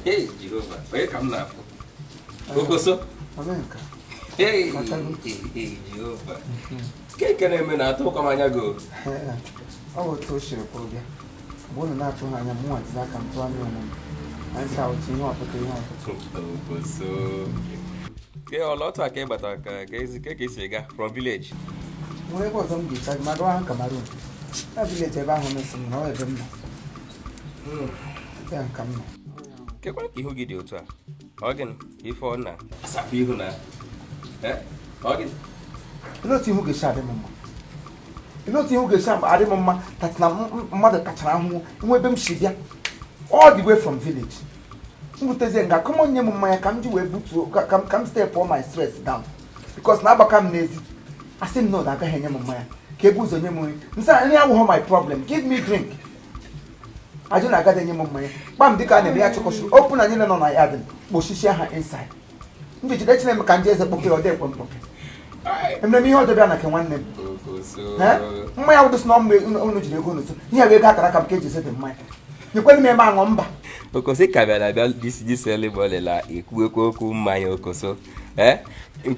Hey, Jehova, onye ka m na-afụ? Okoso. Omenka. Hey, Jehova. Ke ke na-eme na atụkwa m anya gị o. Ọ bụ otu o siri kwụrụ bịa. Mgbe unu na-atụghị anya mụnwa jiri aka m tụọ anya onwe m. Anyị sị otu ihe ọpụta ihe ọpụta. Okoso. Ke ọla otu a ka ị batara ka ka ezi ka ka esi ga from village. Nwere ebe ọzọ m ga-echa gị ma gawa ha Cameroon. Na village ebe ahụ mesị m na ọ ebe m nọ. Ebe a ka m nọ. Kekwara ka ihu gị dị otu a. Ọ gịnị? Ife ọ na asapụ ihu na. Eh? Ọ gịnị? Olee otu ihu ga-esi adị m mma? Olee otu ihu ga-esi adị m mma that na mmadụ tachara ahụhụ nwe ebe m si bịa all the way from village m rutezie nga kọmọ nye m mmanya ka m ji wee butuo ka m step all my stress down because na agbaka m n'ezi asị m na ọ agaghị enye m mmanya ka ebu ụzọ nye m nri m sị nri awụghọ my problem, give me drink. Ajụ na agaghị enye m mmanya kpam dịka a na-eme ya chụkọsị open anyị nọ na ya dị kpochichie ha inside m ji jide Chineke ka ndị eze kpọke ọ dị ekwe mkpọke emere m ihe ọjọọ bịa na nke nwanne m. Okoso. Mmanya wụdụ sị na mgbe unu jiri ego unu so ihe bụ ego akara aka m ka eji zete mmanya nyekwere m ebe aṅụ mba. Okoso ka bịara abịa this early morning la ekwuekwu okwu mmanya Okoso. Eh?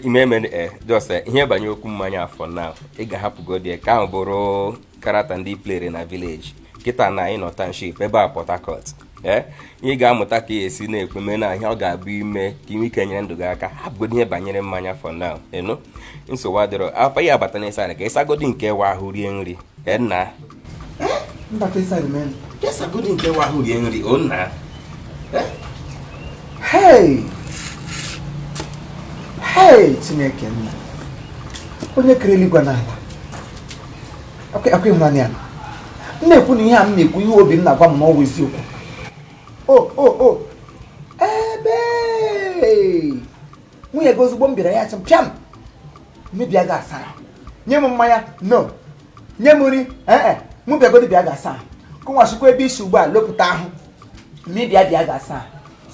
Ime eme eh just ihe banye okwu mmanya afọ now ị ga-ahapụgodi ya ka ahụ bụrụ character ndị playere na village kịta na anyị nọ township ebe a Port Harcourt. Eh? Ihe ga-amụta ka ị esi na-ekwe mee na ihe ọ ga-abụ ime ka ime ike nyere ndụ gị aka hapụgodi ihe banyere mmanya for now ịnụ nsogbu adịrọ afọ ya abata n'ịsa ka ịsagodi nke wa ahụ rie nri nna mbata inside men ịsagodi nke wa ahụ rie nri o nna. Hey! Hey, Chineke nna onye kere eluigwe n'ala akwa ịhụnanya ya m na-ekwu na ihe a m na-ekwu ihe obi m na-agwa m na ọ bụ eziokwu. O o o ebe nwunye gị ozugbo m bịara ya sị m pịam mmebia gị asa nye m mmanya no nye m nri ee mụ bịagodi bịa ga-asa kụnwachikwa ebe isi ugbu a lopụta ahụ mmebia bịa ga-asa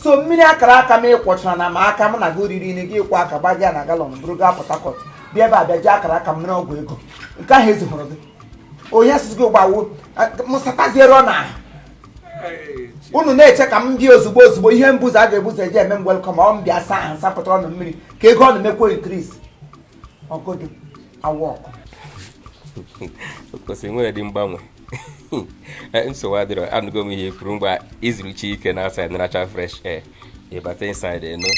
so mmiri akara aka m ịkwọchara na ma aka m na gị riri nri gị ịkwọ aka gbaga na gallon bụrụ gaa Port Harcourt bịa ebe a bịa ji akara aka m mere ọgwụ ego nke ahụ ezuhụrụ gị onye asịsị gị ụgbawo m sataziere na unu na-eche ka m bịa ozugbo ozugbo ihe mbuzo a ga-ebuzo eji eme m welcome ọ m bịa saa ahụ sapụtara ọnụ mmiri ka ego ọ na-emekwa increase ọgọdụ awa ọkụ. Okoso nwere dị mgbanwe. Nsogbu adịrọ anụgo m ihe kwuru mgbe izuru chi ike na outside naracha fresh air ịbata inside ịnụ.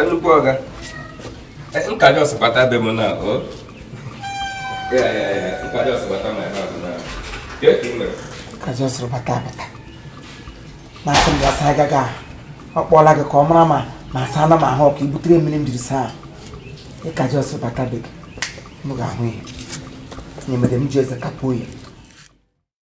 Nnukwu ọga nka just bata be m na o yeah nka just bata my house na ke ka ị mere ka just bata abata na-asị m bịa saa agaghị ahụ ọ kpọọla gị ka ọ mara ma ma asa na m ahụ ọka ibutere mmiri m jiri saa ị ka just bata be gị m ga-ahụ ihe nyemere m ji eze kapụ ya.